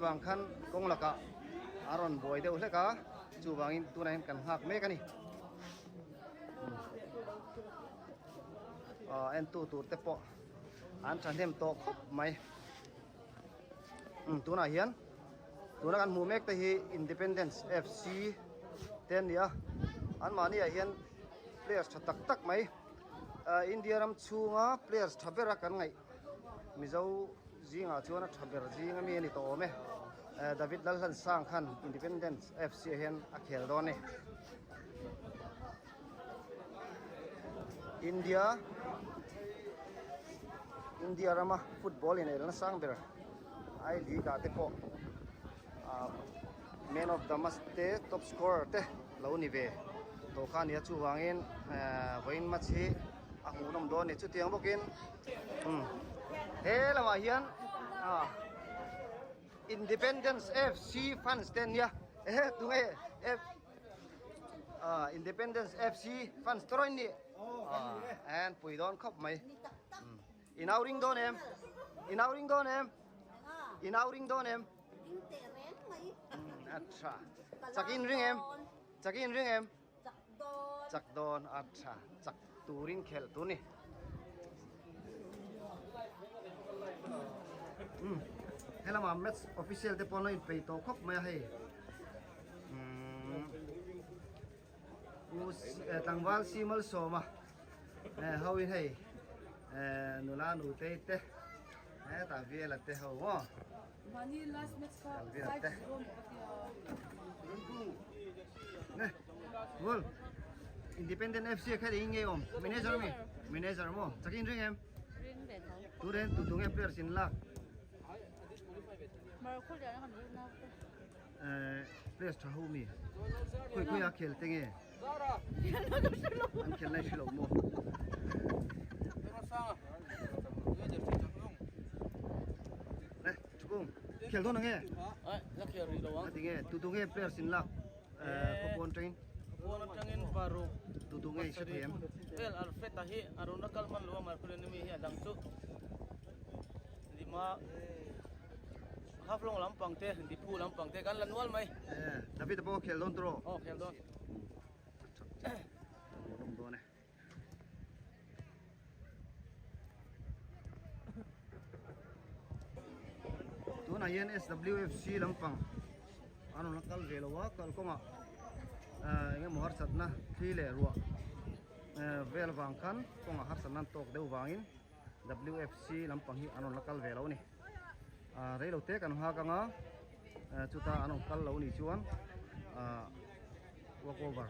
vang khan kawng lakah a rawn buai deuh hlek a, chuvangin tunah hian kan nghak mek a ni. Aw entu tur te pawh an thahnem tawh khawp mai. Umm tunah hian tuna kan hmuh mek te hi Independence FC te an ni a, anmahni ah hian players tha tak tak mai ah India ram chhunga players tha bera kan ngaih Mizo zingah chuan a tha ber zing ami a ni tawh awm e eh David Lalhlansang khan Independence FC ah hian a khel dawn a ni. India India rama football inelna sang ber I League ah te pawh ah man of the match te top scorer te lo ni ve tawh kha a ni a chuvangin eh vawiin match hi a hmuhnawm dawn a ni chutiang bawkin umm he lamah hian ah Independence FC fans te an nia ehe tunge F Ah, Independence FC fans tawh in ni. Ah, en pui dawn khawp mai. In au ring dawn em? In au ring dawn em? In au ring dawn em? Acha. Chak in ring em? Chak in ring em? Chak dawn. Acha. Chak turin khelh tur ni. Um, helama match official te pawh an lo inpeih tawh khawp mai a hei. U tlangval si malsawma ho in hei nula nutei te hetah vela te ho maw vela te ne goal independent fc kha eng nge awm manager mi manager maw chakin ring em turen tu tu nge players in lak Place tha ho mi khawi khawi a khel te nge an khel lai hrelo maw. Le thukung khel dawn ange a ti nge tu tu nge players in lak khawpawn atangin khawpawn atangin paruk tu tu nge i hre thei em vel alfred a hi aruna kalman lo a markulin mi hi a dang chu lima Haflong lampang te, Diphu lampang te kan la nual mai. Eh, David pawh khel dawn tawh. Aw khel dawn. Awm dawn e. Tunah hian SWFC lampang an rawn la kal ve lo a, kalkawngah eng emaw harsatna thli leh ruah vel vang khan kawngah harsatna an tawk deuh vangin WFC lampang hi an rawn la kal ve lo a ni. Ah reilo te kan nghak anga chuta an rawn kal lo nih chuan ah walk over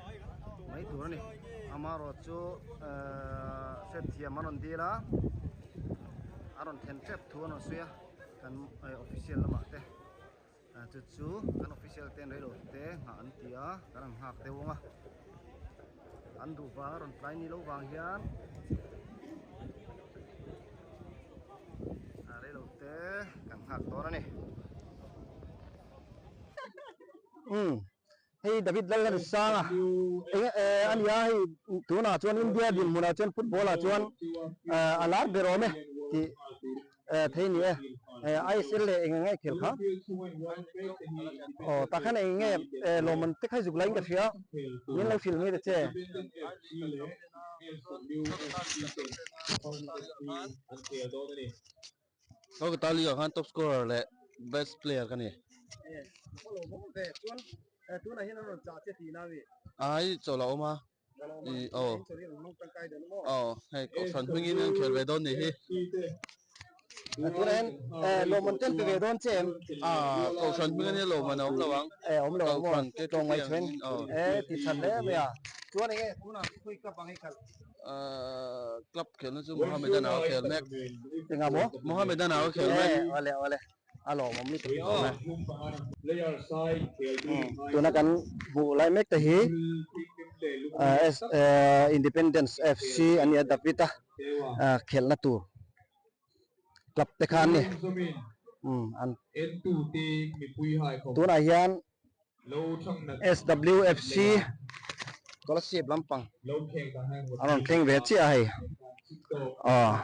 mai tur a ni amaherawh chu ehh hriatthiam an rawn dil a a rawn thlen tep thu an rawn sawi a kan official lamah te chu chu kan official ten reilo te nghah an ti a kan han nghak deuh ang a an duh vang a rawn tlai ni loh vang hian a reilo te kan nghak dawn a ni umm hei David Lalhensanga eng eh a nia hei tunah chuan India dinhmunah chuan football ah chuan a lar ber awm e tih. Eh thei ni e eh ISL leh eng enge khel kha aw tah khan eng enge eh lawmman te kha zuk la in ka hria min lo hrilh mai ta che. Kolkata League ah khan top scorer leh best player ka ni. Ai chawlh a awm a. Aw aw hei kohhran hmingin an khel ve dawn nih hi. Tunah hian lawmman te an pe ve dawn che em? Ah kohhran hming ania lawmman a awm lo ang. Eh awm lo ang maw? Tlawng ngaih chuan eh ti tha hle mai a. Chuan enge tunah khawi club ang hi khalh? Ah club khelna chu Mohammedan ah a khel mek. Engah maw? Mohammedan ah a khel mek. Eh awle awle. a lawmawm lutuk awm e tuna kan hmuh lai mek te hi Independence FC a nia David a khelhna tur club te kha an ni an tunah hian SWFC Kolasib lampang a rawn thleng ve chiah a hei aw.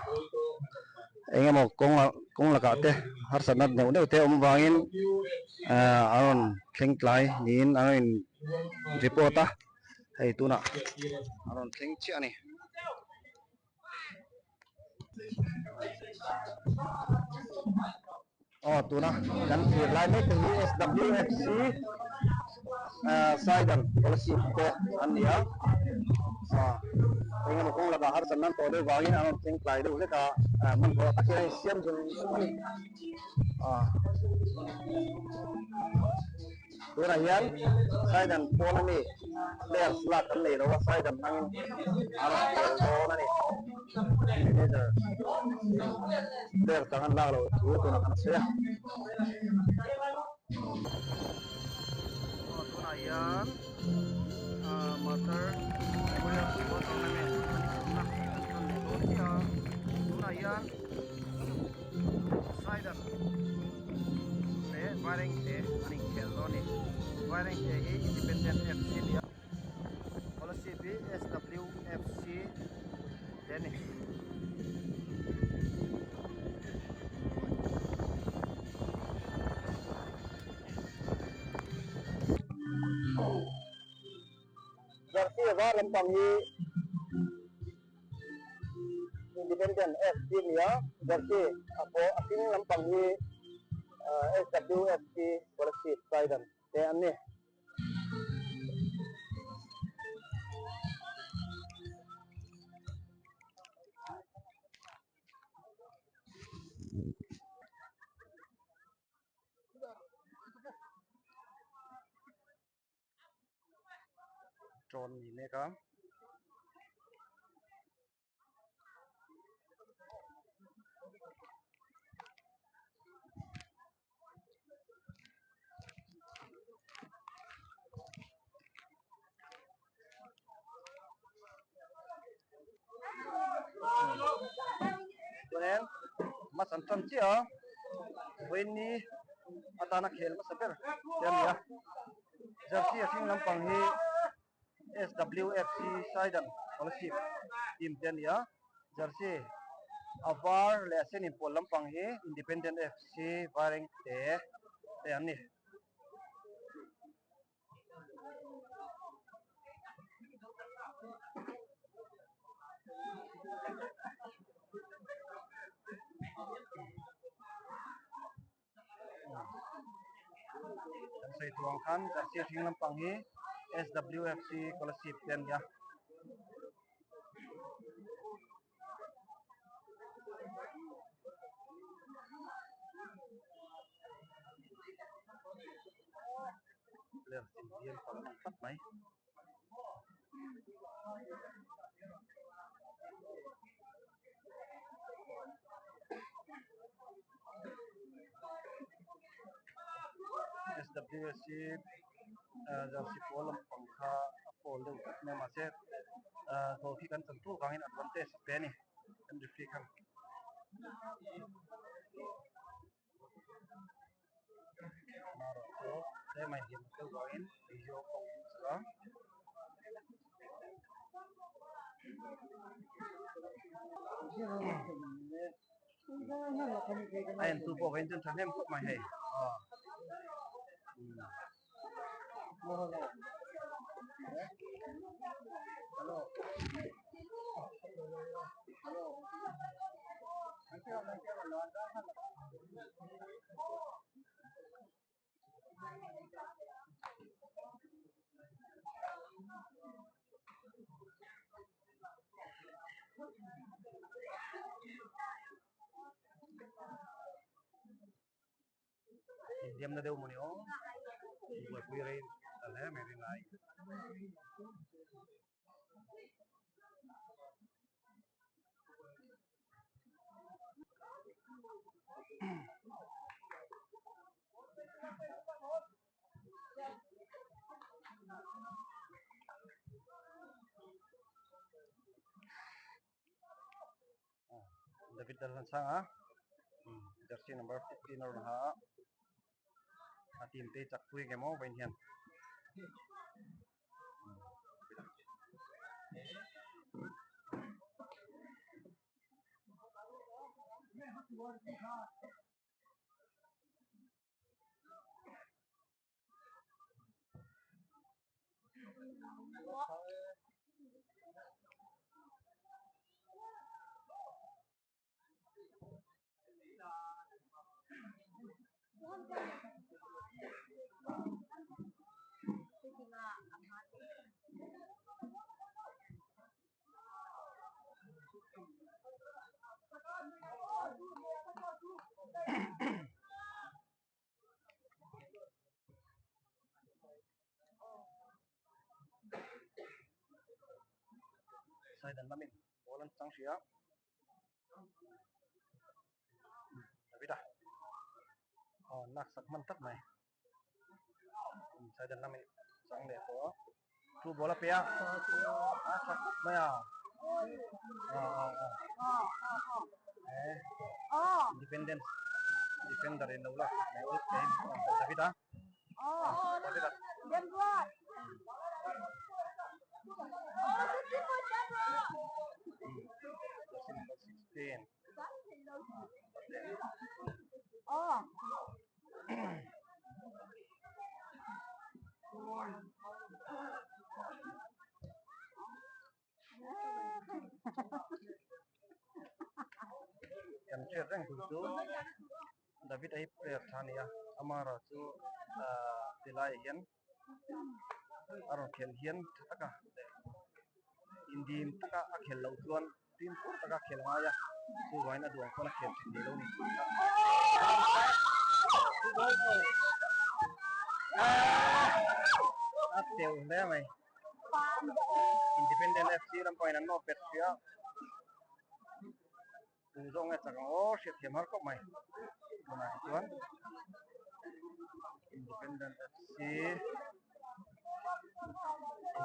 Eng emaw kawng kawng lakah te harsatna neuh neuh te awm avangin ahh a rawn thleng tlai niin a rawn in report a hei tunah a rawn thleng chiah a ni. Aw tuna kan thlir lai mek te hi SWFC Saidan Scholarship te an ni a, aw eng emaw kawng lakah harsatna an tawh deuh vangin an rawn thleng tlai deuh hlek a, hmanhmawh takin a insiam zung zung a ni. Tunah hian Saidan pawn ami players lak kan nei lo a, Saidan hmangin a rawn khel dawn a ni. Manager in players dang an lak loh thu tunah kan sawi a. Aw tunah hian Master Memorial Football Tournament a ni thung a, kan tan leh dawn chiah a. Tunah hian Saidan leh Vairengte an inkhel dawn a ni. Vairengte hi Independent FC a ni a, Kolasib hi SWFC te a ni. Jersey var lampang hi Independent FC a ni a, jersey a pawh a hring lampang hi SWFC Kolasib Trident te an ni. Trawn ni mek a. Chuanin match an tan chiah a vawiin atana khel hmasa ber te a ni a jersey a hring lampang hi SWFC Saidan Scholarship team te a ni a jersey a var leh a sen inpawl lampang hi Independent FC Vairengte te an ni. Kan sawi tur ang khan jersey hring lampang hi SWFC Kolasib te a ni a. Player sin hian pal an tlat mai. SWSC jersey pawl lampang kha a pawl deuh tlat mai a mahse goal khi kan chan tur vangin advantage a pe a ni kan referee khan. Marawh chu tlem a inhlim deuh vangin video pawh a chhuah a. A entu pawh vawiin chuan thahnem khawp mai hei aw. Inhliamna deuh mawni aw buaipui rei ta hle mai rin lai. David Lalhlansanga jersey number 15 a rawn ha a a team te chak pui nge maw vawiin hian. Saidan lamin ball an chang hrih a Davida aw lak sak hman tak mai Saidan lamin chang leh tawh a chu ball a pe a a tha khawp mai a Independence defender in lo lak sak leh Davida Davida Kan hriat reng tur chu David a hi player tha a ni a amara chu ahh tilai ah hian a rawn khelh hian tha taka leh indim taka a khelh loh chuan fimkhur taka a khelh a ngai a chuvangin a duh ang pawn a khel thin ni lo ni a teuh hle mai Independent FC lampangin an nawr pet hrih a. Tum zawk nge chak ang aw hriat thiam har khawp mai tunah hi chuan Independent FC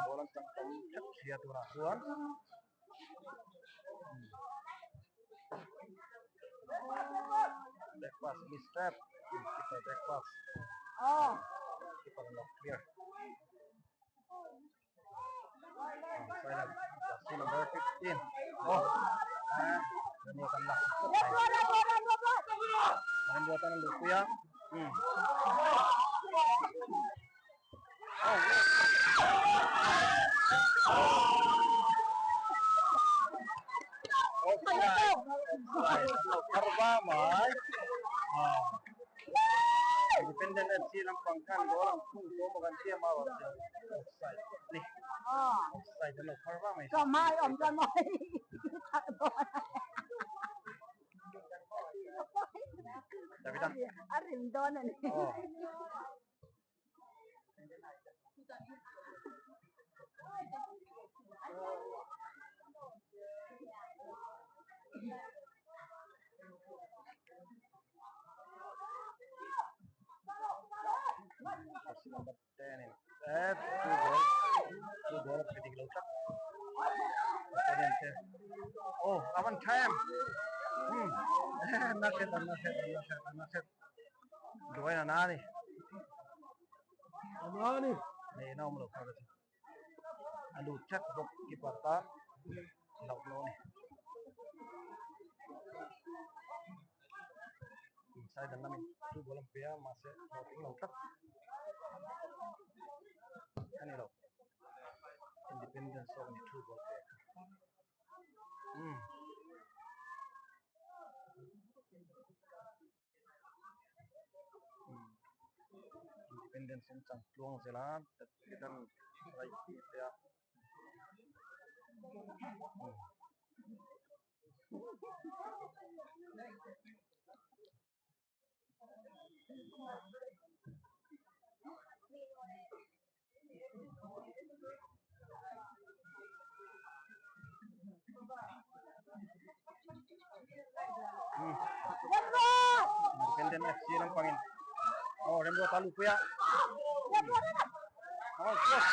ball an chang tam hrep sia tunah chuan back pass miss tep keeper back pass keeper an lo clear. Number 15. Oh. Ah, rembuatan lah. Rembuatan ang lupo ya. Oh. Offside. Karba mai. Ah. Independent FC lampang khan goal ang khung tawh maw kan tia mau ah chuan offside a ni offside an lo phar vang mai Mai awm chuan mawi thak dawn Davida a rim dawn a ni aw Oh, avan tha em. Na hret na hret na hret na hret. Duai na na ni. Na ni. Nei na awm lo kha ka chu. A lut tlat bawk keeper tan hlauh lo a ni. Inside an lamin two ball an pe a mahse hlawhtling lo tlat a ni lo. Independence zawk a ni two ball pe kha. Umm. Independence an chang tluang zel a tichuan right te a Independent FC lampangin aw Remruata a luhpui a aw cross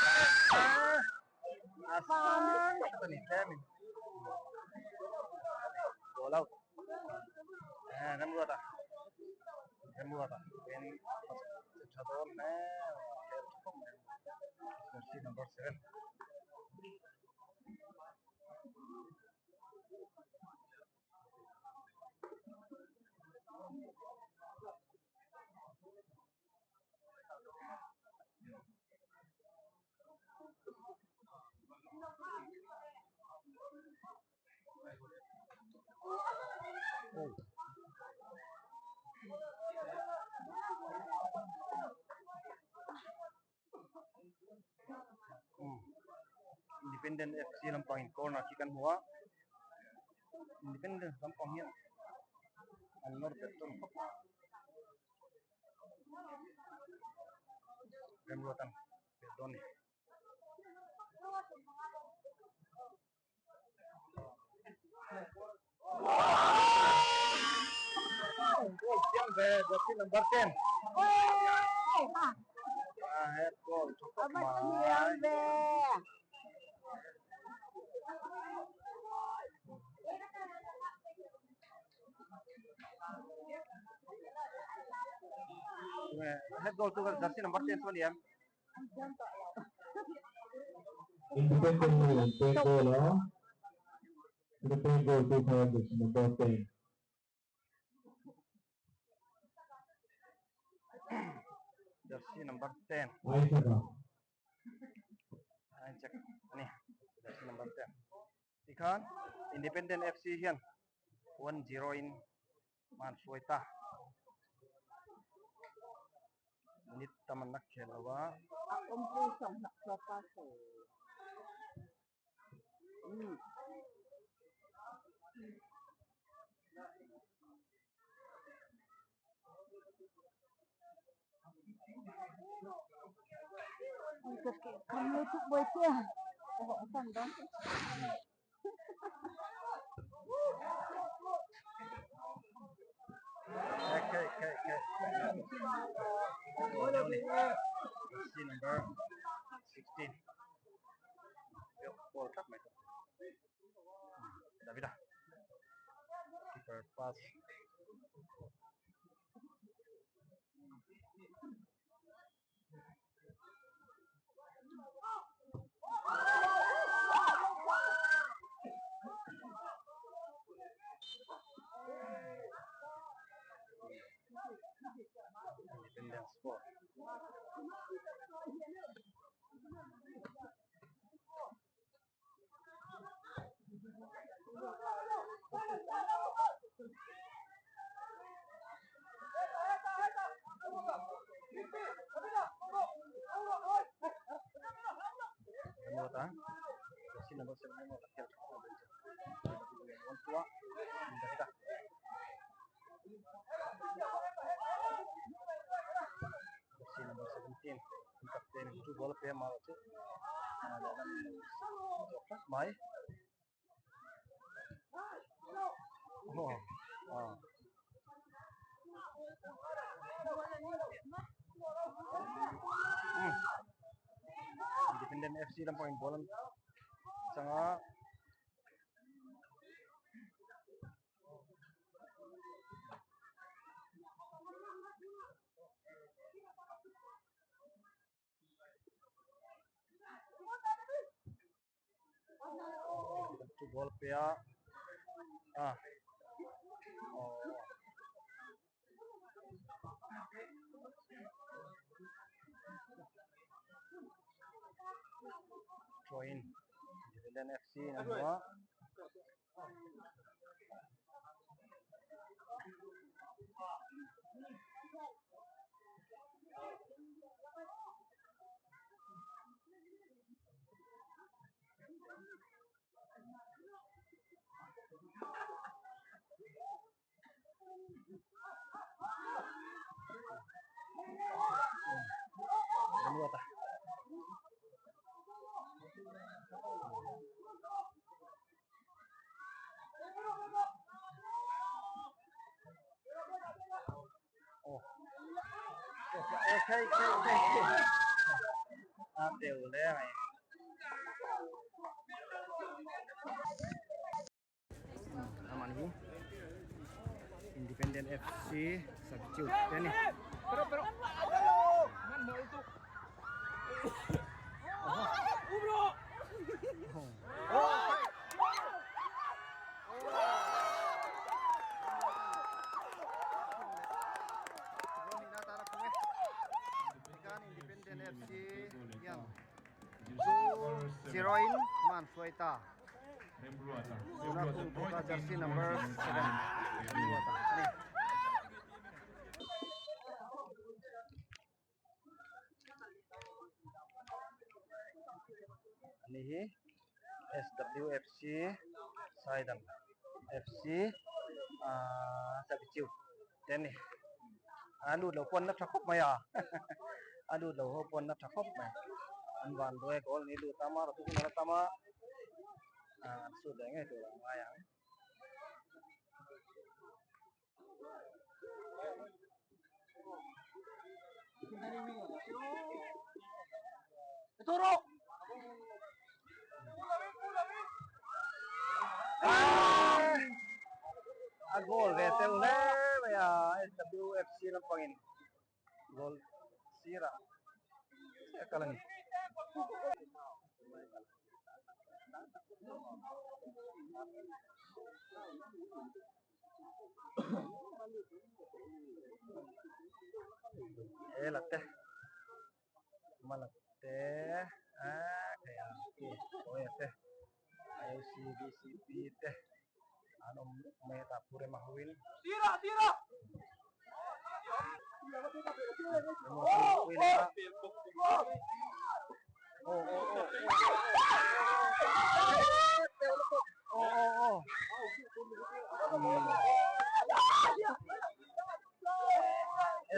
a sang hret a ni tlemin ball out Remruata Remruata in tha dawn hle a tha khawp mai jersey number 7 Independent FC lampang in corner khi kan hmu a Independent lampang hian an nawr bet dawn khawp a remruat an bet dawn a ni. Goal chiang ve jersey number 10 a head goal tha khawp mai head goal chu jersey number 10 chu a ni em. Independent ho an peng goal a, tuna peng goal tu kha jersey number 10. Jersey number 10. Isaac a. Isaac ani jersey number 10. Tikhan Independent FC hian 1-0 in man hruai ta. Minute tam an la khel lo a. A awmpui sawmhnak chuan pa sawi. Okay, okay, okay. Jersey number 16. Ball thak mai tawh. Davida. Keeper pass. Independence Sport. Mai Independent FC lampang in ball an chang a. Chu ball pe a a aww. Join Independent FC in an hmu a. A teu hle mai. Aman hi Independent FC substitute te a ni. FC hian chu zero in hma an hruai ta. Tuna khung tu kha jersey number 7 Remruata a ni. Ani hi SWFC Saidam FC ahh Sabichiu te a ni a lut lo pawn a tha khawp mai a a lut lo ho pawn a tha khawp mai an van buai goal ni lut a mara chu hun a la tam a ah an sut leh ngei tur a ngai ang. A goal ve teuh hle mai a SWFC lampangin goal sirah chiah a kal a ni. He latte malatte ah hei a khi kawia te ICBCP te an awm nuk mai a tah pu rema ho in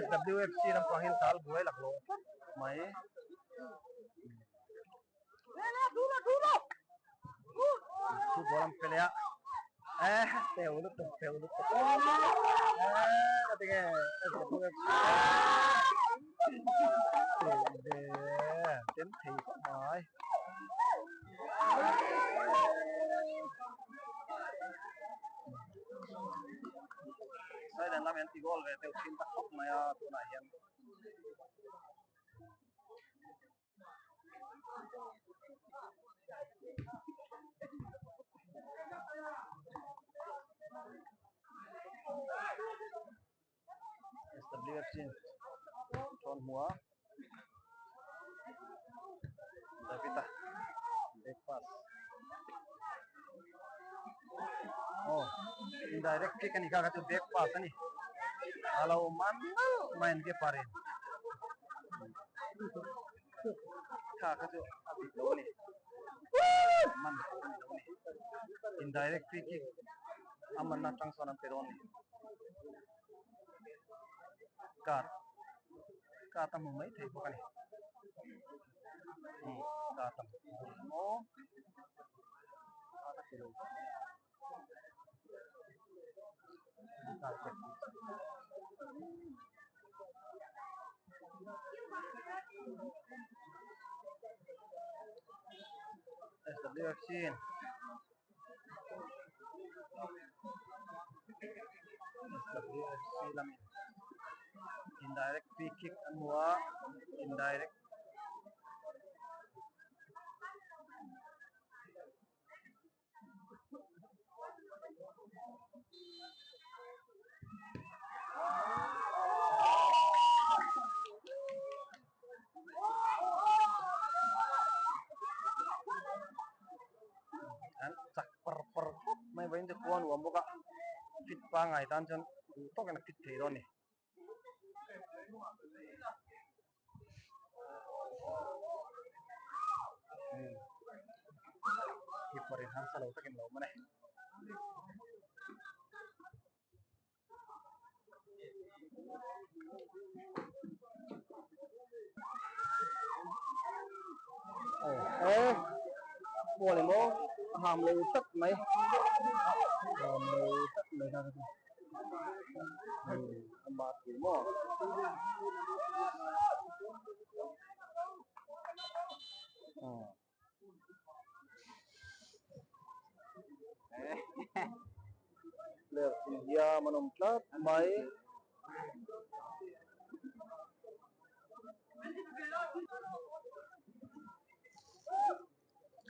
SWFC lampang hi tal buai laklawh tlat mai. Football an pe leh a eh teu lutuk teu lutuk eh ka tinge SWFC teu ve ten thei khawp mai. Saidan lam hian ti goal ve deuh thin ta khawp mai a tunah hian. SWFC thawn hmu a David-a breakfast aw indirect kick a ni kha kha chu breakfast a ni a lo man mai an keeper in kha kha chu a dik lo a ni man tur a ni lo a ni indirect free kick a man atang sawn an pe dawn a ni card card a hmu mai thei bawk a ni card a hmu maw card a pe lo bawk mai a. SWFC SWFC lamin indirect free kick an hmu a indirect An chak par par khawp mai vawiin chu khua a nuam bawk a fit pangngai tan chuan duh tawkin a fit thei dawn a ni. Keeper in harsa lo takin lo awm a ni. Aw ball emaw a ham lo tlat mai ham lo tlat mai kha chu a mah tur maw aw. Player inhiam an awm tlat mai.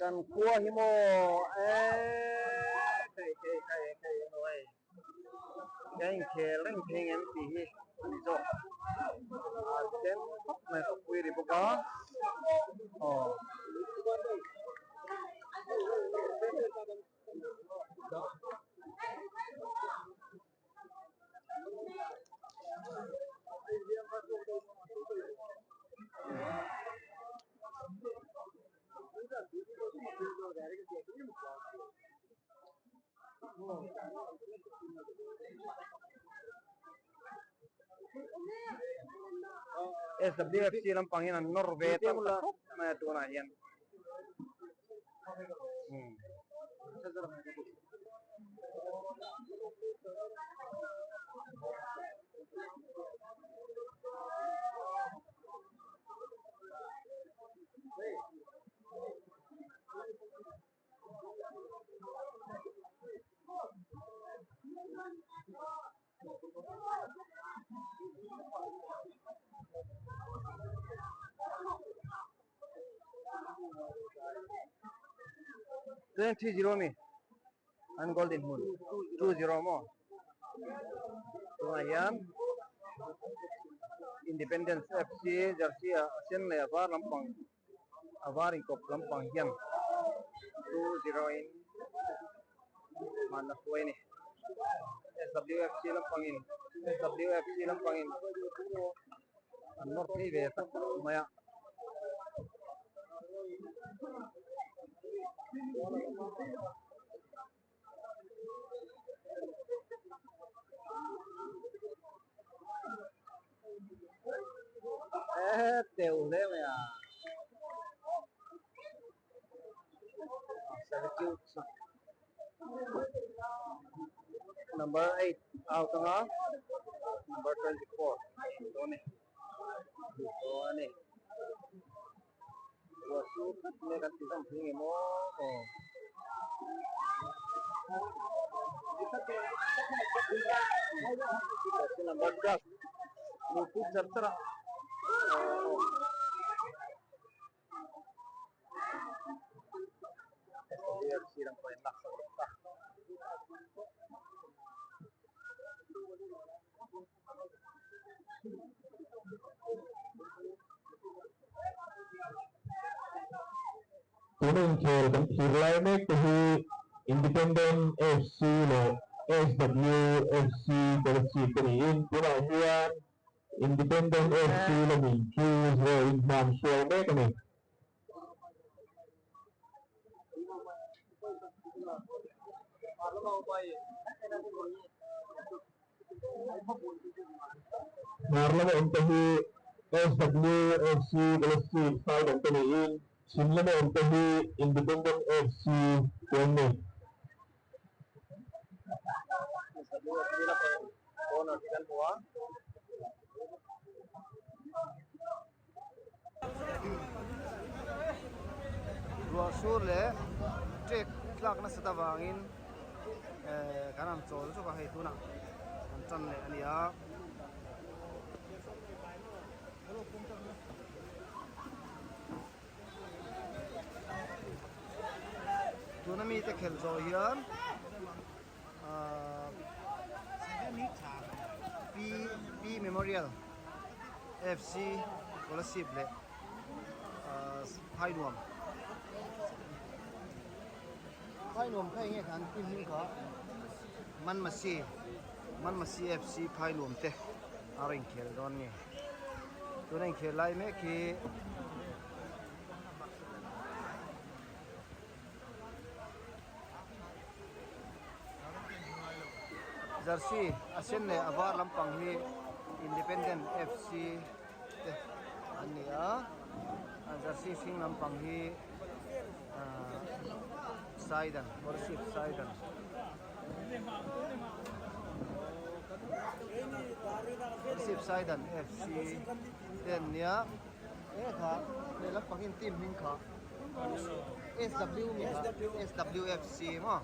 Kan khua hi maw eee thei thei thei thei emaw hei ka inkhel reng thei ngem tih hi a ni zawk a then khawp mai khawpui ri bawk. bawk a aw. SWFC lampang hian an nawr ve ta khawp mai a tunah hian. 3-0 mi an goal dinhmun 2-0 maw tunah hian Independence FC jersey a sen leh a var lampang a var inkawp lampang hian 2-0 in hmanna hruai a ni S_W_F_C lampangin S_W_F_C lampangin an nawr phei ve tak mai a. Ê tèo hle mai a substitute number 8 out anga number 24 dawn e dawn e ruah sur tlat mai kan ti zawm thei nge maw aw number 12 luh char char a aw. Tuna inkhel kan thlir lai mek te hi Independent FC leh SWFC Kolasib te niin tunah hian Independent FC lamin 2-0 in hman hruai mek a ni. Hmar lama awm te hi SWFC Kolasib side awm te niin chhim lama awm te hi Independent FC te an ni. Ruah sur leh trek tlak nasat avangin eh kan han chawl zawk a hei tunah kan tan leh a ni a. Tuna mite khelh zawh hian ahh P P Memorial FC Kolasib leh ahh Phainuam Phainuam kha enge kha an team hming kha Manmasi Manmasi FC Phainuam te a rawn inkhel dawn a ni. Tuna inkhel lai mek hi Jersey a sen leh a var lampang hi Independent FC te an ni a jersey hring lampang hi ahh Saidan Kolasib Saidan. Kolasib Saidan FC te an nia e kha he lampang hi an team hming kha SW mi kha SWFC maw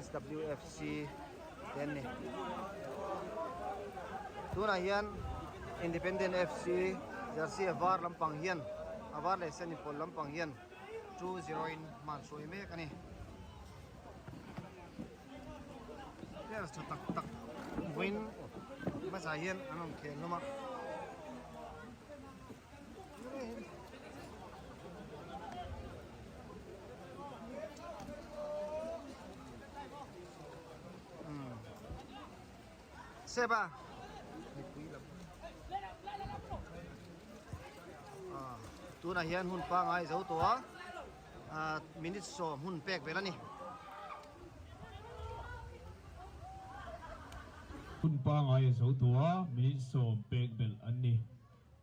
SWFC te an ni tunah hian Independent FC jersey a var lampang hian a var leh sen inpawlh lampang hian 2-0 in hman hruai mek a ni. Players tha tak tak vawiin hmasa hian an rawn khel hlawm a. Joseph-a mipui lam ah tunah hian hun pangai zo tawh a ah minute sawm hun pek vel a ni. Hun pangai a zo tawh a minute sawm pek belh an ni.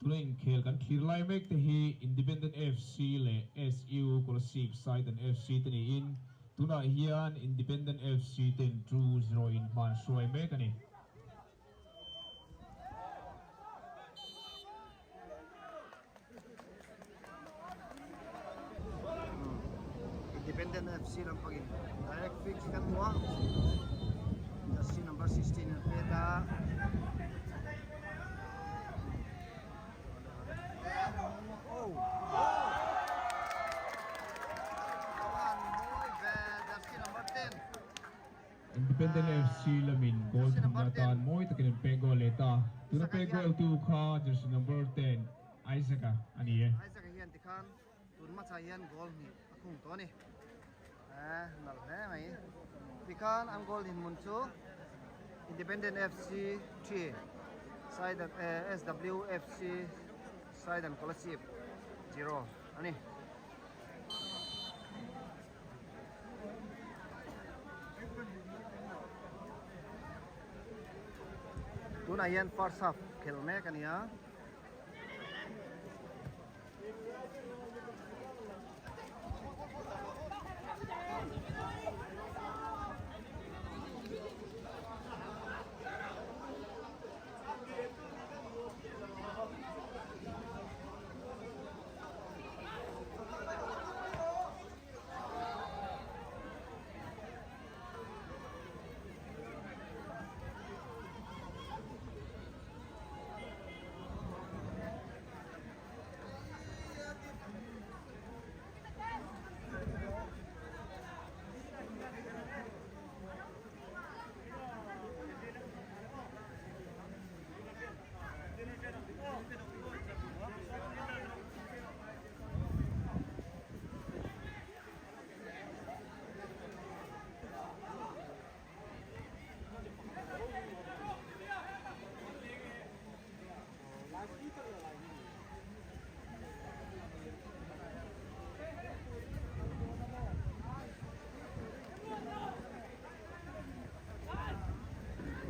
Tuna inkhel kan thlir lai mek te hi Independent FC leh SU Kolasib Saidan FC te niin tunah hian Independent FC ten 2-0 in hman hruai mek a ni. Independent FC lampangin direct free kick an hmu a jersey number 16 an pet a oh an mawi ve jersey number 10 Independent FC lamin goal thumna atan mawi takin an pek goal leh ta. Tuna pek goal tu kha jersey number 10 Isaac-a a ni e. Isaac-a hian tikhan tun hmasa hian goal hnih a khung tawh a ni. Eh nalh hle mai. Tikhan an goal dinhmun chu Independent FC 3 Saidan eh SWFC Saidan Kolasib 0 a ni. Tunah hian first half khelh mek a ni a.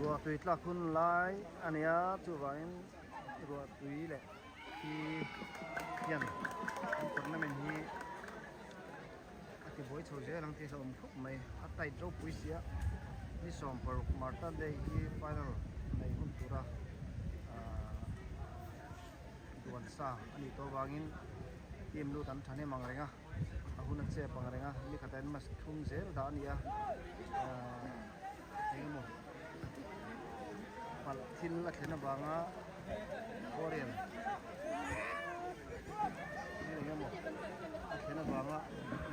Ruah tui tlak hun lai a nia chuvangin ruah tui leh thi hian an tournament hi a ti buai chho zel ang tih a hlauhawm khawp mai a tight ropui sia ni 16 Marta day hi final nei hun tura ahh duan sa a nih tawh avangin team lut an thahnem ang reng a a hun a chep ang reng a ni khatah hian match thum zel dah a ni a ahh engemaw palh thil a thlen avanga Korean thil engemaw a thlen avanga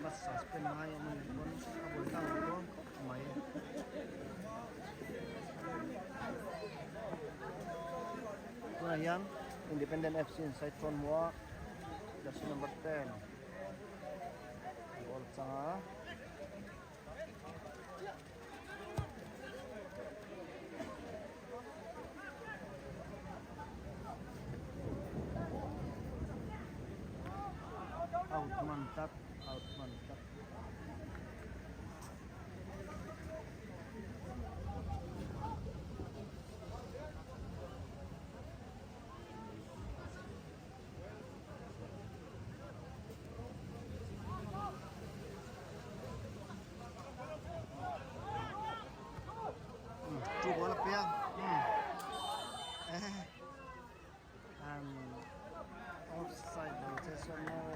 match suspend ngai a nih pawn a buai tlang duh dawn khawp mai. Tunah hian Independent FC in side front hmu a jersey number 10 ball changa. Out man tlat out man tlat. Chu ball a piang offside lo che chuan maw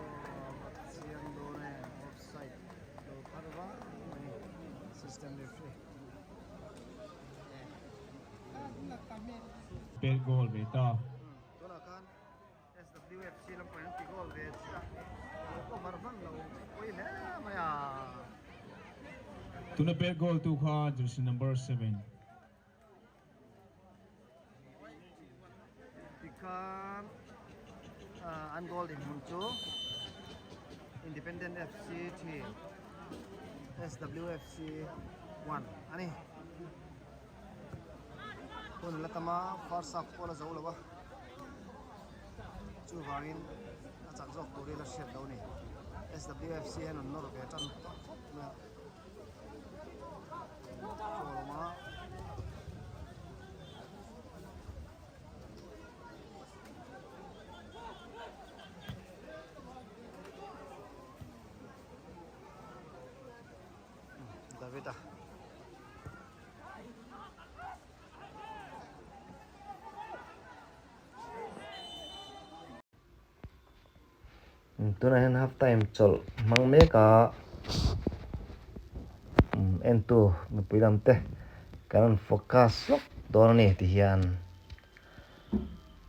va chiang dawn e offside lo phar vang mai system referee. Pet goal ve ta. Tunah khan SWFC lam pawhin an ti goal ve chiah a, lo cover hman lo pawi hle mai a. Tuna pet goal tu kha jersey number 7. Tikhan an goal dinhmun chu Independent FC 3 SWFC 1 a ni. Hun la tam a, first half pawh la zo lo a, chuvangin a chak zawk tur hi la hriat lo a ni. SWFC hian an nawr ve tan tawh khawp mai a. Foul awm a. David a. Tunah hian half time chawlh hmang mek a entu mipui lam te kan rawn focus lawk dawn a ni ti hian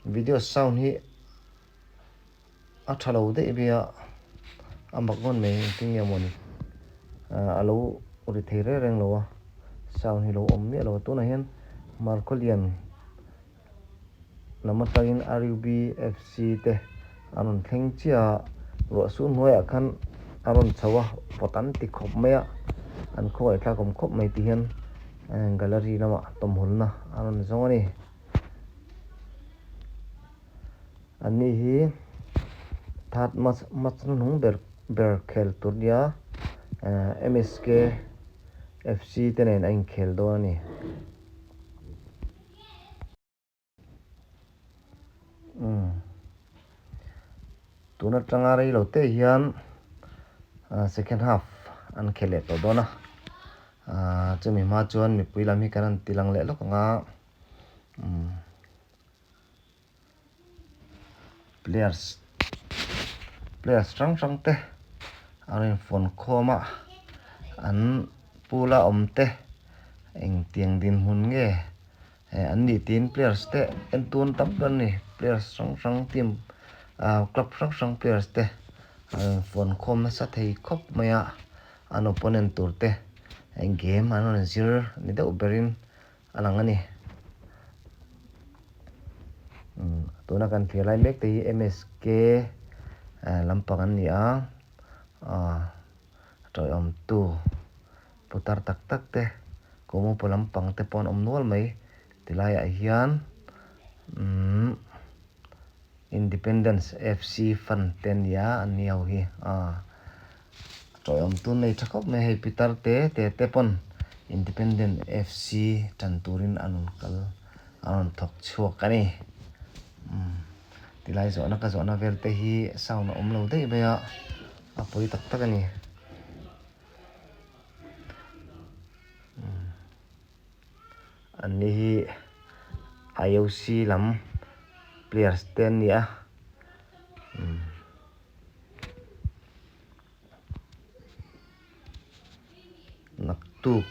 video sound hi a tha lo daih mai a a mak ngawn mai engtin nge mawni a lo ri thei reng reng lo a sound hi lo awm miah lo a tunah hian Markhawlian lam atangin RUBFC te an rawn thleng chiah a ruah su hnuaiah khan a rawn chho a vawt an ti khawp mai a an khawngaih thlak awm khawp mai ti hian gallery lamah tawmhulna a rawn zawng a ni. Anni hi third match match hnuhnung ber ber khel tur nia MSK FC te nen a inkhel dawn a ni. Umm tun atanga rei lo te hian second half an khel leh tawh dawn a chumi hma chuan mipui lam hi kan han ti lang leh lawk ang a umm. Players players hrang hrang te an rawn infawn khawm a an pool a awm te engtiang dinhmun nge eh an nih tiin players te en tun tam ber a ni players hrang hrang team ah club hrang hrang players te an rawn infawn khawm nasa thei khawp mai a an opponent tur te game an rawn zir ni deuh berin a lang a ni. Tuna kan thlir lai mek te hi MSK lampang an ni a, a tawiawmtu putar tak tak te Kawmupa lampang te pawh an awm nual mai tilaiah hian umm Independence FC fan te an ni a an ni ho hi. Tawiawm tun nei tha khawp mai hei pitar te te te pawn Independent FC tan turin an rawn kal an rawn thawk chhuak a ni. Umm tilai zawhna ka zawhna vel te hi sound a awm lo daih mai a a pawi tak tak a ni. Umm an ni hi IOC lam players te an ni a umm. Naktuk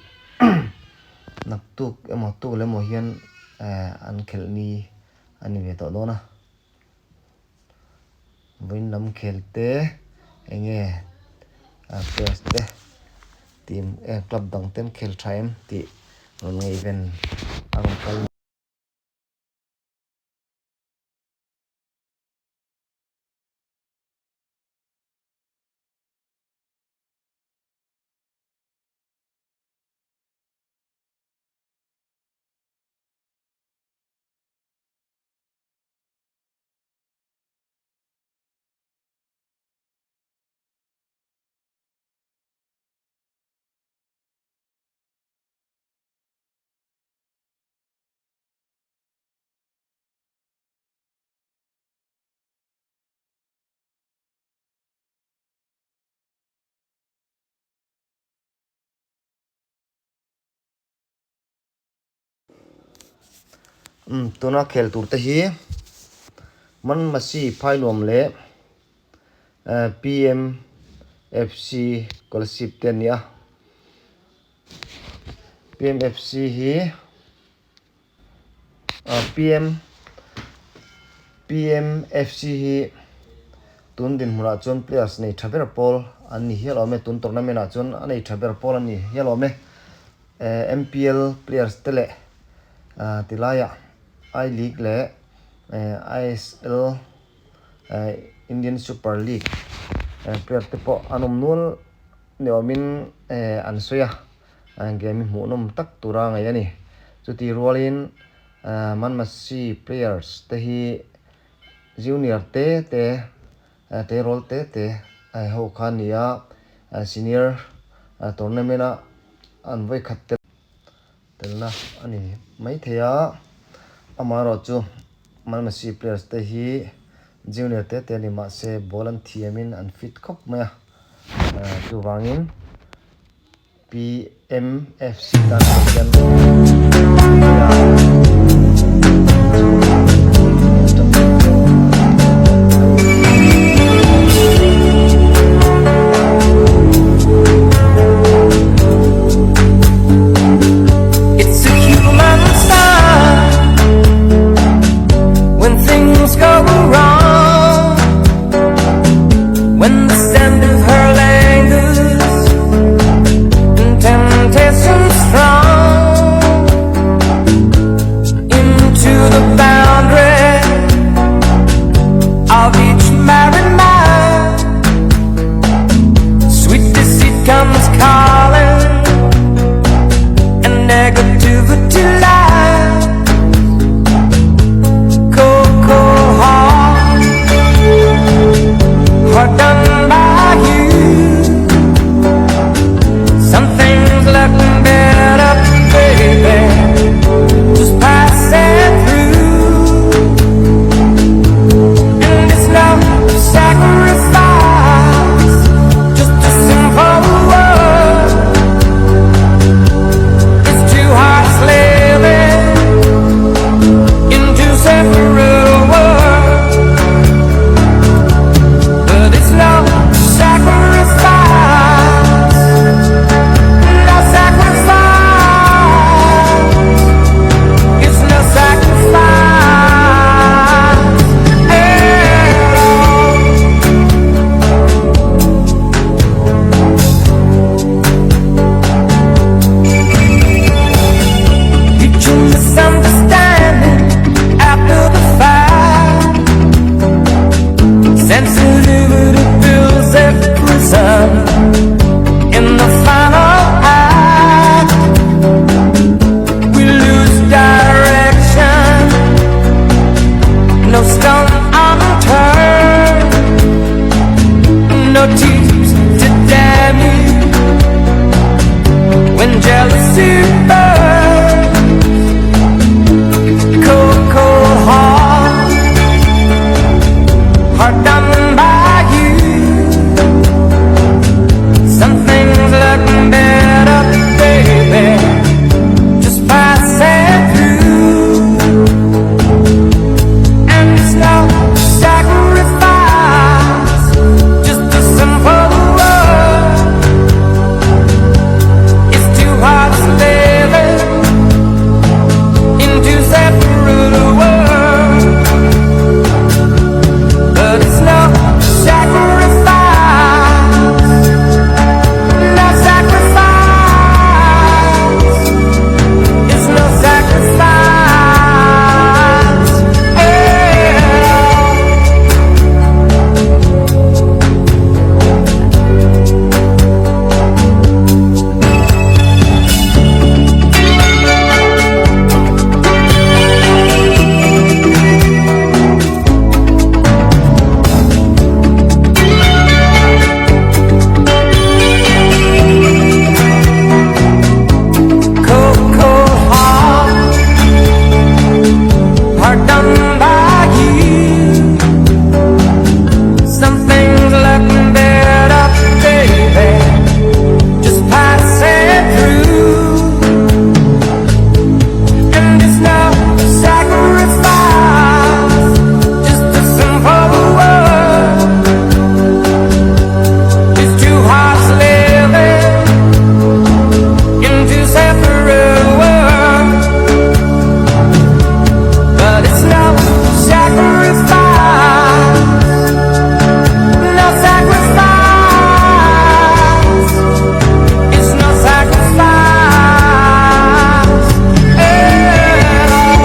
naktuk emaw tuk leh emaw hian eh an khelh ni a ni ve tawh dawn a vawiin lam khel te eng nge a players te team eh club dang te an khel tha em tih rawn ngaihven a rawn kal. Umm tuna khel tur te hi Manmasi Phainuam leh PMFC Kolasib te an ni a PMFC hi PM PMFC hi tun dinhmunah chuan players nei tha ber pawl an ni hial awm e tun tournament ah chuan a nei tha ber pawl an ni hial awm e MPL players te leh tilaiah I League leh ISL Indian Super League player te pawh an awm nual ni awmin an sawi a. Game hi hmuhnawm tak tura ngaih a ni. Chutih rualin Manmasi players te hi junior te te tleirawl te te ho kha a ni a senior tournament a an vawikhat tel telna a ni maithei a amaherawhchu Manmasi players te hi junior te te a ni mahse ball an thiamin an fit khawp mai a chuvangin. PMFC tan pawh hian It's a human sign when things go wrong When the scent of her lingers and temptation strong Into the boundary of each married man Sweet deceit comes calling and negativity lies Cold, cold heart Hard done by you Some things look better, baby Just passing through And it's no sacrifice Just a simple word It's two hearts living In two separate worlds But it's no sacrifice No sacrifice It's no sacrifice at all Each misunderstanding after the fact Sensitivity builds a prison In the final act We lose direction No stone unturned No tears to damn you When jealousy burns Cold, cold heart Hard done by you Some things look better, baby Just passing through And it's no sacrifice Just a simple word It's two hearts living In two separate worlds But it's no sacrifice No sacrifice It's no sacrifice at all Cold, cold heart, hard done by you. Some things look better, baby, just passing through. And it's no sacrifice, just a simple word. It's two hearts living in two separate worlds. But it's no sacrifice, no sacrifice. It's no sacrifice at all.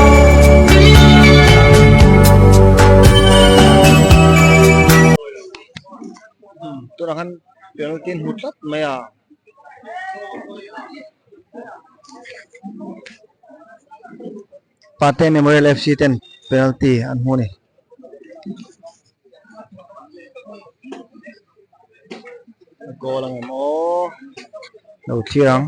Tunah khan penalty an hmu tlat mai a. Pate Memorial FC ten penalty an hmu a ni. Goal ang em aw lo thlir ang.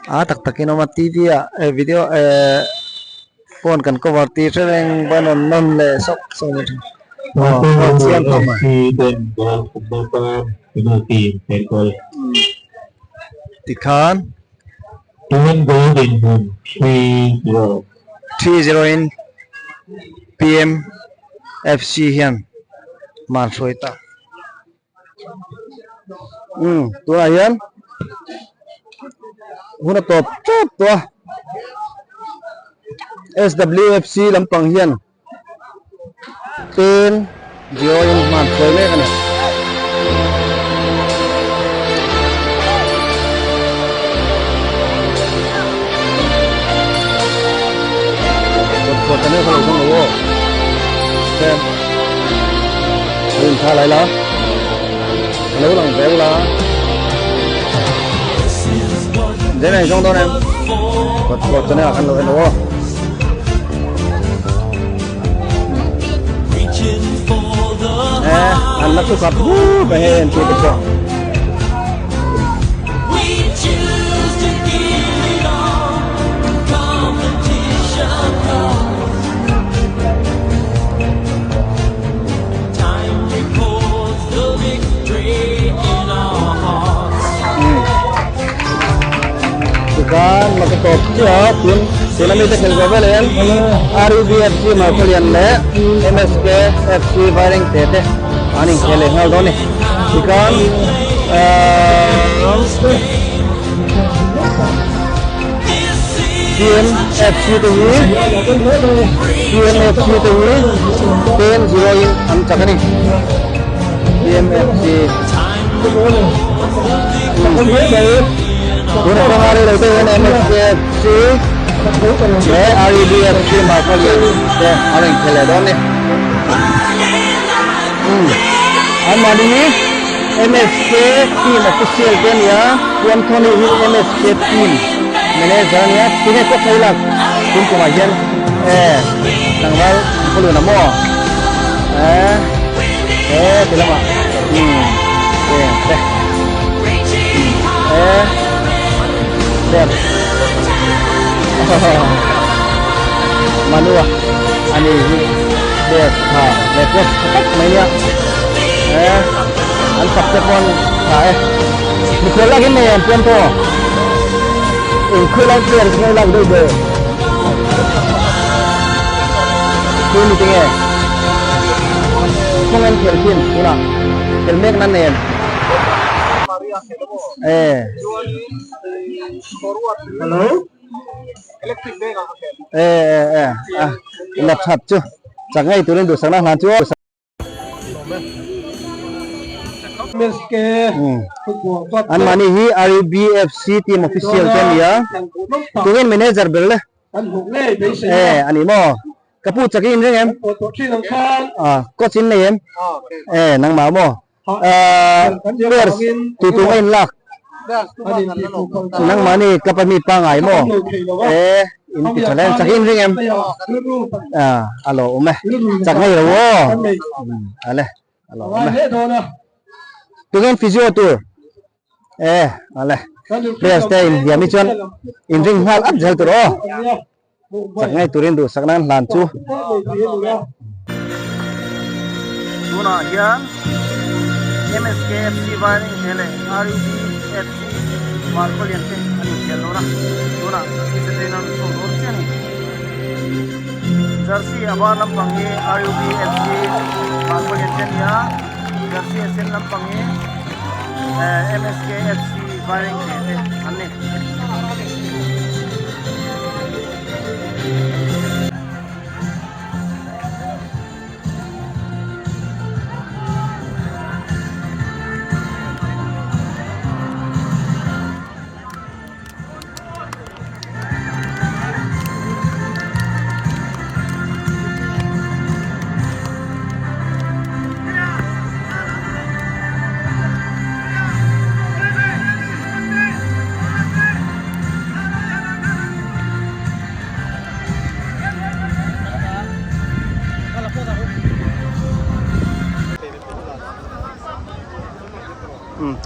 A tak takin awm a tv ah eh video eh phone kan cover tih hre reng ban rawn nawn leh sawk sawk mai thin aw aw chiang khawp mai. Tikhan 3-0 in PMFC hian man hruai ta. Umm tunah hian hun a tawp tawp tawh a S_W_F_C lampang hian pen zero in hman hruai mek a ni. Kawt channel kha lo thawng lo aw. Rin tha lai la lo lang vel la thế này xong đâu em cột cột cho nên là ăn rồi đúng không nè ăn nó cứ cọp về hên thì được rồi. Tikhan mak a tawp chiah a tin tuna mite khelh ve velin RUBFC Markhawlian leh MSK FC Vairengte te an inkhel leh nghal dawn a ni tikhan ahh PMFC te hi PMFC te hi 10-0 in an chak a ni PMFC tuna kawng a rei lo te hian MSKFC leh REBFC Markhawlian te an inkhel leh dawn a ni anmahni hi MSK team official te a ni a Puanthawni hi MSK team manager a ni a tinge kawt thei lak tun tumah hian eh tlangval khawlun a maw eh eh ti lamah umm eh te eh step manua ani hi step tha leh post tha tak mai nia eh an fak te pawn tha e mikhual lak in nei an pian tawh engkhawi lai player chu ngai lak deuh ber chu ni tinge kawng en khel thin tunah khel mek nan nei em eh eh eh eh ah la that chu chak ngei turin duhsakna hlan chu. An mahni hi RUBFC team official te a ni a, tungin manager ber le eh a ni maw? Ka pu chak i inring em? Ah coach in nei em? Eh nangmah maw? Ah players tu tu nga in lak nangmahni club a mi pangngai maw? Eh. In ti tha hle chak in ring em ah a lo awm e chak ngei lo aw ale a lo awm e tunge physio tur e ale players te in hiam hi chuan in ring nghal at zel tur aw chak ngei turin duhsak nan hlan chu. Tunah hian MSKFC Vairengte leh RUBFC Markhawlian te an inkhel dawn a, tunah pisa train an rawn chhuak dawn chiah a ni. Jersey a var lampang hi RUBFC Markhawlian te a ni a, jersey a sen lampang hi MSKFC Vairengte te an ni.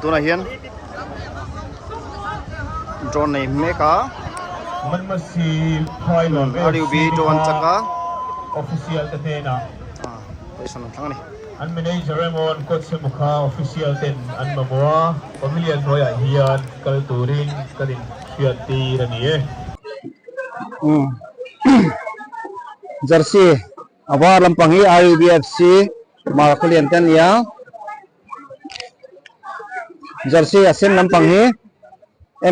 Tunah hian draw nei mek a RUB draw an chak a Official te hnenah position an thlang a ni. An manager emaw an coach emaw kha official ten an mamawh a, pavilion hnuaiah hian kal turin kan inhriat tir a ni e. Jersey a var lampang hi RUBFC Markhawlian te an ni a. Jersey a sen lampang hi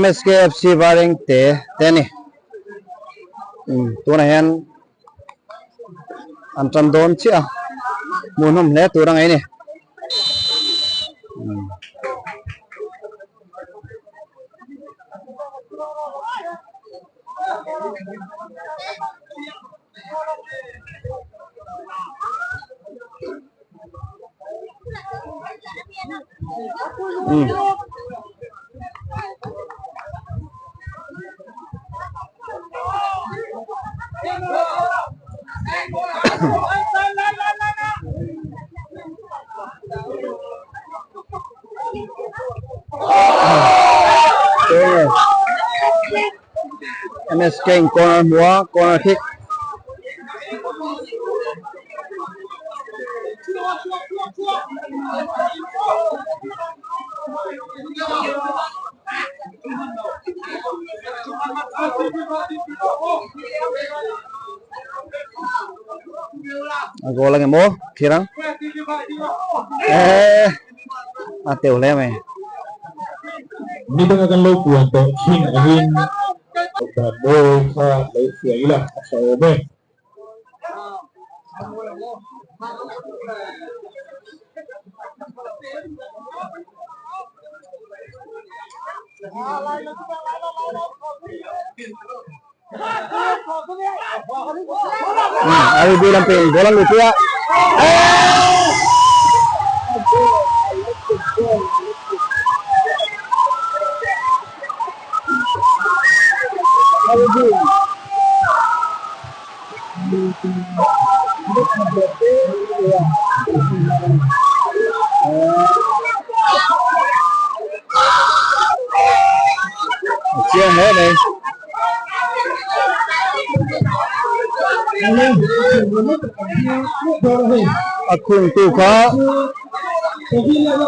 MSKFC Vareng te te a ni umm tunah hian an tan dawn chiah a hmuhnawm hle tur a ngaih a ni umm. MSK in corner hmu a corner kick a goal ang emaw thir ang eh a teuh hle mai. Ni danga kan lo puan tawh thin angin dan mawi kha lo hria ila a tha awm e. RB lampin bola luh pui a a chiang hle mai. A khung tu kha tui a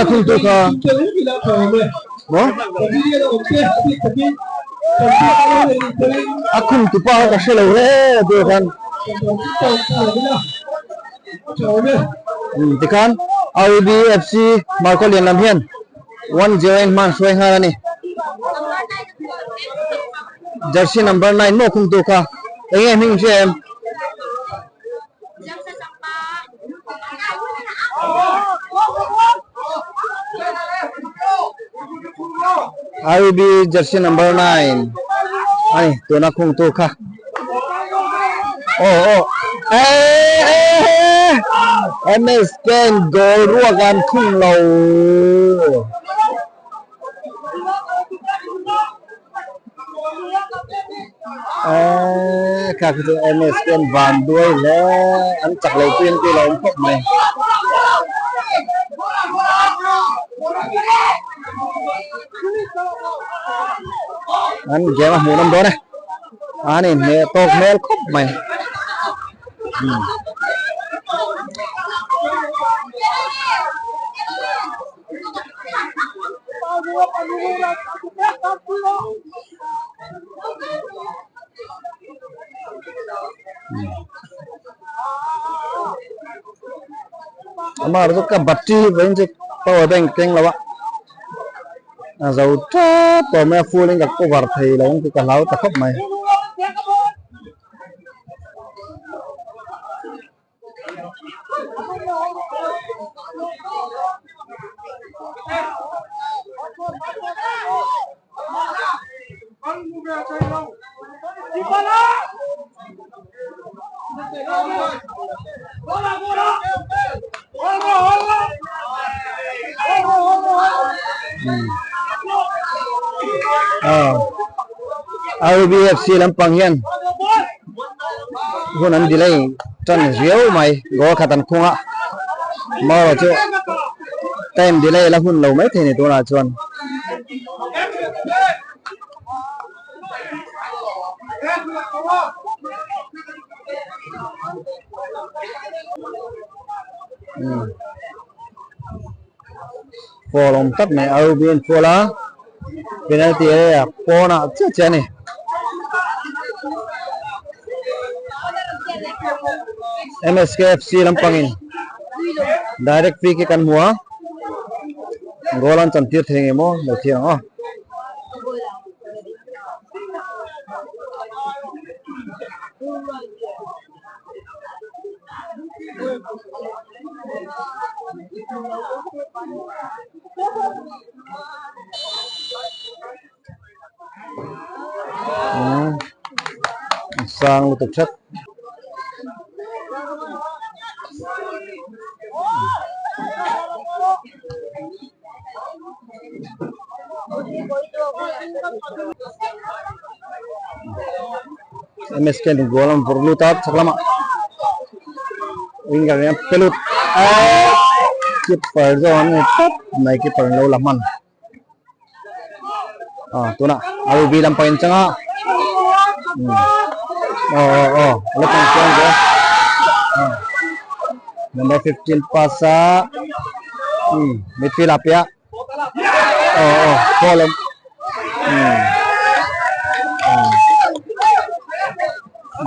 khung tu kha maw a khung tu pa kha ka hre lo hle a tu khan. Tikhan RBFC Marco lian lam hian 1-0 in hman hruai nghal a ni. Jersey number 9 maw khung tu kha enge hming hria em? RB jersey number 9 ani tuna khung tu kha. Aw aw eh MS ten goal ruak an khung lo. Eh kha khi chu MS ten van duai hle an chak lo pui an tih lo awm khawp mai. An game a hmuh nawm dawn e. An inhmeh tawk hmel khawp mai. Amah erawh chu ka battery hi vawiin chu power bank keng lo a. A zo tap tawh mai a full in ka cover thei lo ang tih ka hlau ta khawp mai. RBFC lampang hian. Hun an delay tan riau mai goal khat an khung a amaherawh chu time delay la hun lo mai thei ni tunah chuan. Foul awm tak mai RB an foul a penalty area pawnah chiah chiah a ni. MSKFC lampangin direct free kick an hmu a goal an chantir thei ngei maw lo thlir ang aw. Sang lutuk tlat. MSK ni goal an vawrh lut a chhak lamah winger hian pe lut a keeper zawng an ni tlat mai keeper an lo la hman ah tunah RB lampang in changa aw aw aw la chang chuang zel number 15 pass a midfield ah piah aw aw ball awm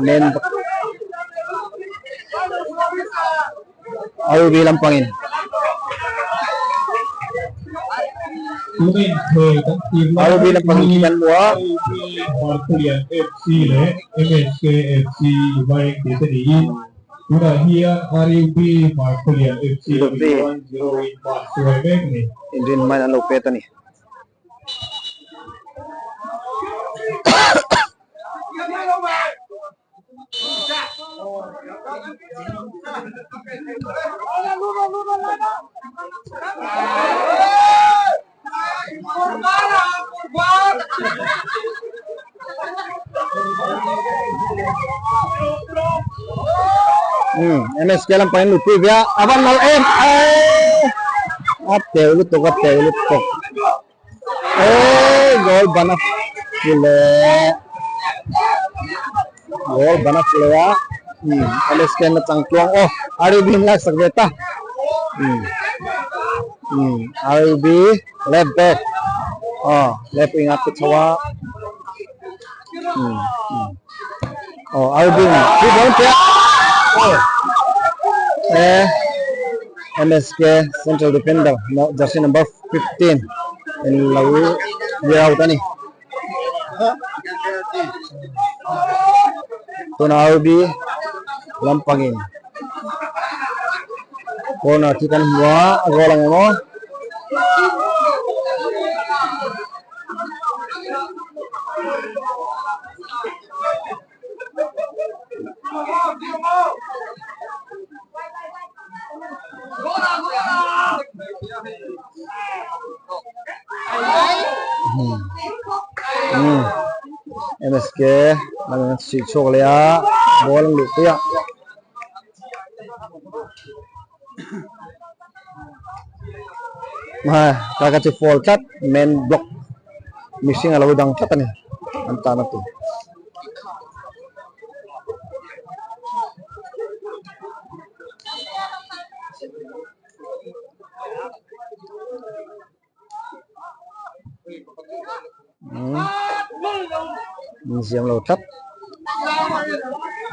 men RB lampangin RB lampangin khi kan hmu a. Markhulian FC leh MSK FC Vaeng tih te niin tunah hian RUB Markhulian FC 1-0 in hma an hruai mek a ni. Inrin hmain an lo pet a ni. MSK lampang in lupui ve a a van nalh em a teu lutuk a teu lutuk Eee goal ban a fu leh goal ban a fu leh a umm LSK an la chang tluang aw RUB an lak sak ve ta umm umm RUB left back aw left wing a pe chho a umm umm aw RUB in three ball an pe a aw e MSK central defender jersey number 15 in lo clear out a ni tuna RB lampangin corner khi kan hmu a a goal ang emaw MSK an suih chhuak leh a ball an luh pui a. Ka ka chu foul tlat main block mihring a lo dang tlat a ni an tan a tur. Umm ziam lo tlat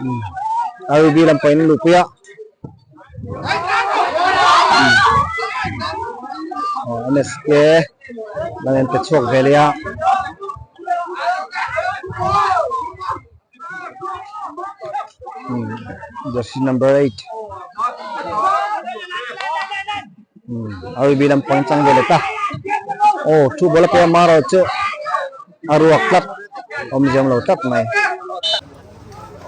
umm RB lam pawhin an luhpui a aw MSK lam in pe chhuak ve leh a. Jersey number 8 RB lam pawhin chang ve leh ta aw thu ball a pe a Maro chu a ruak tlat awm ziam lo tlat mai.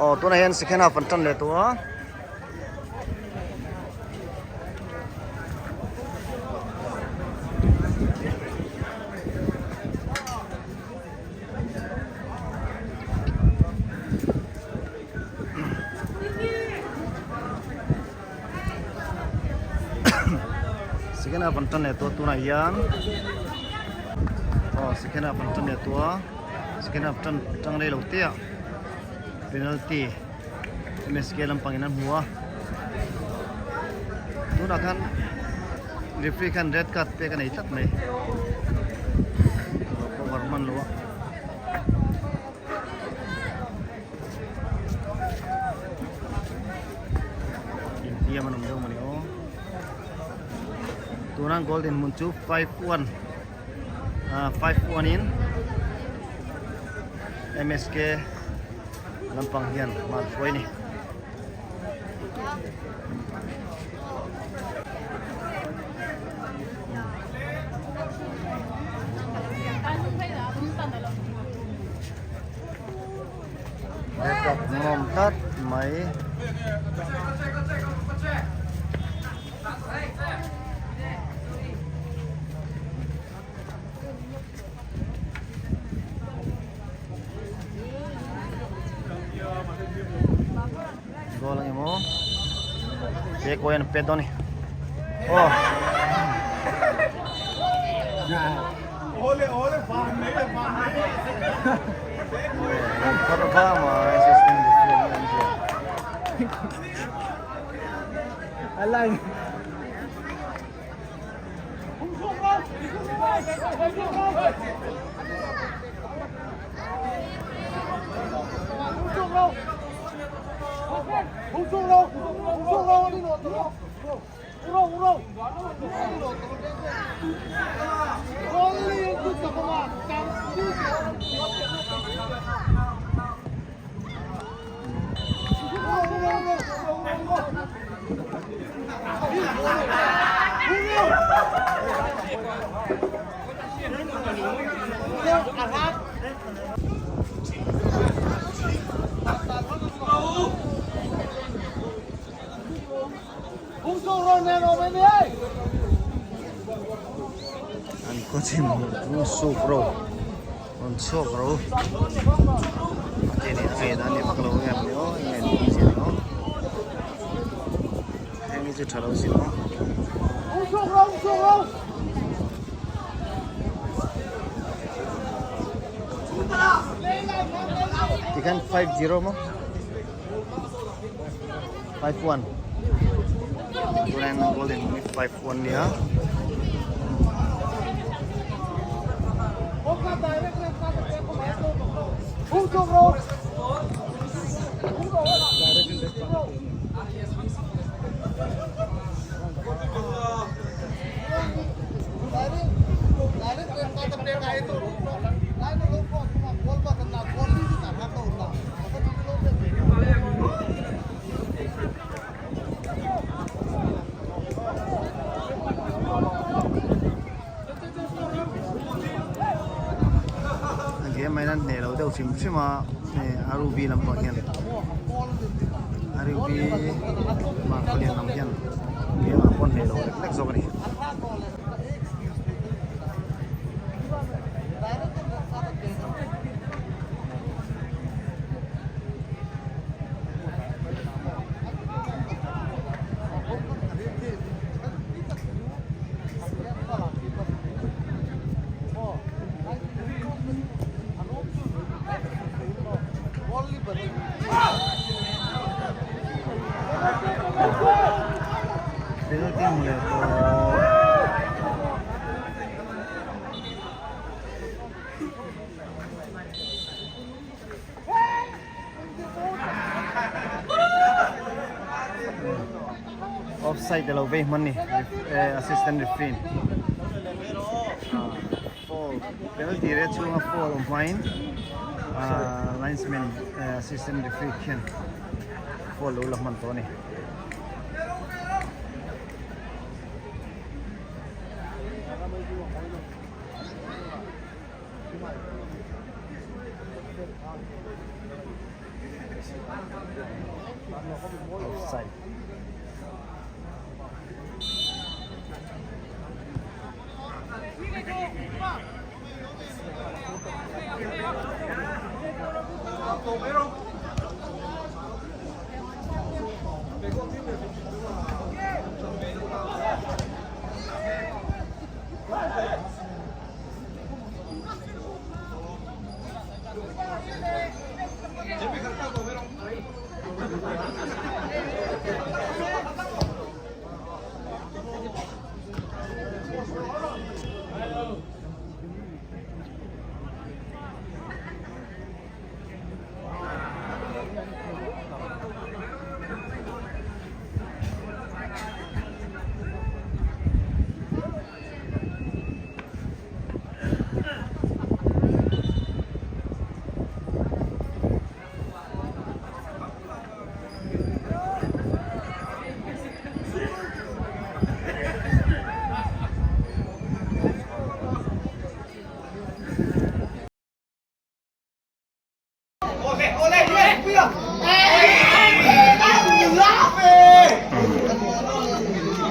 Aw tunah hian second half an tan leh tawh a. Second half an tan leh tawh tunah hian aw second half an tan leh tawh a second half tan tang rei lo te ah penalty M_S_K lampang in an hmu a tunah khan referee khan red card pek a nei tlat mai cover hman lo a. Inhliam an awm deuh mawni aw tuna goal dinhmun chu 5-1 ah 5-1 in M_S_K lampang hian hman hruai a ni. Red card hmuhnawm tlat mai. Goal ang emaw. Pek ko yan pet dawn ni. Oh. Ole ole van nei van nei. Thar va ma assistant referee an zia. Alai. An khawchhim hmuh chu suk ro rawn chhuak ro a ke nen a ngaih dan ni vak lo nge maw aw eng nge ni awm zia ni aw heng hi chu tha lo sin aw. Tikhan 5-0 maw 5-1 tunah hian goal din hmang hi 5-1 nia. A game ah hian an hneh lo deuh hrim hrim a RUB lampang hian RUB Hmarkhawlien lam hian game ah pawh an hneh lo lek lek zawk a ni. Penalty hmu leh tawh. Offside alo vei hman ni assistant referee foul penalty area chhunga foul awm hmain linesman assistant referee khian foul lo la hman tawh a ni. Offside.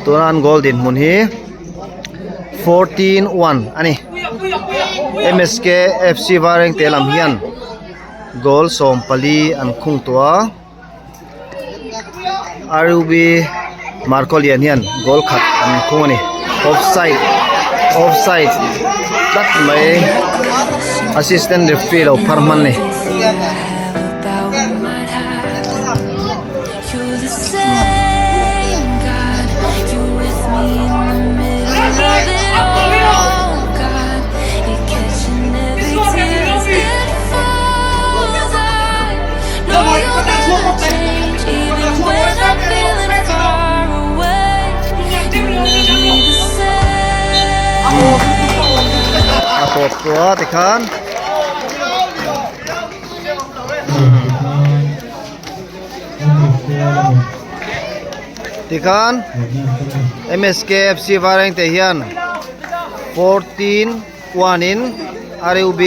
Tuna an goal dinhmun hi 14 1 a ni. MSK FC Vairengte lam hian goal 14 an khung tawh a. RUB Markawlian hian goal khat an khung a ni. Offside offside tlat mai assistant referee lo phar hman a ni. A tawp tawh a tikhan Tikhan MSKFC Vairengte hian 14 1 in RUB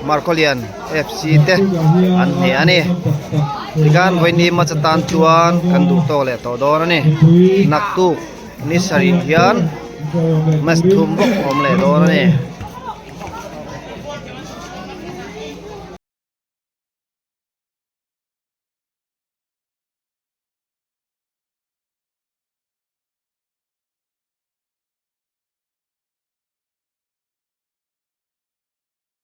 Markolian FC te an hneh a ni. Tikhan vawiin match atan chuan kan duh tawk leh tawh dawn a ni. Naktuk ni sarih hian match thum bawk a awm leh dawn a ni.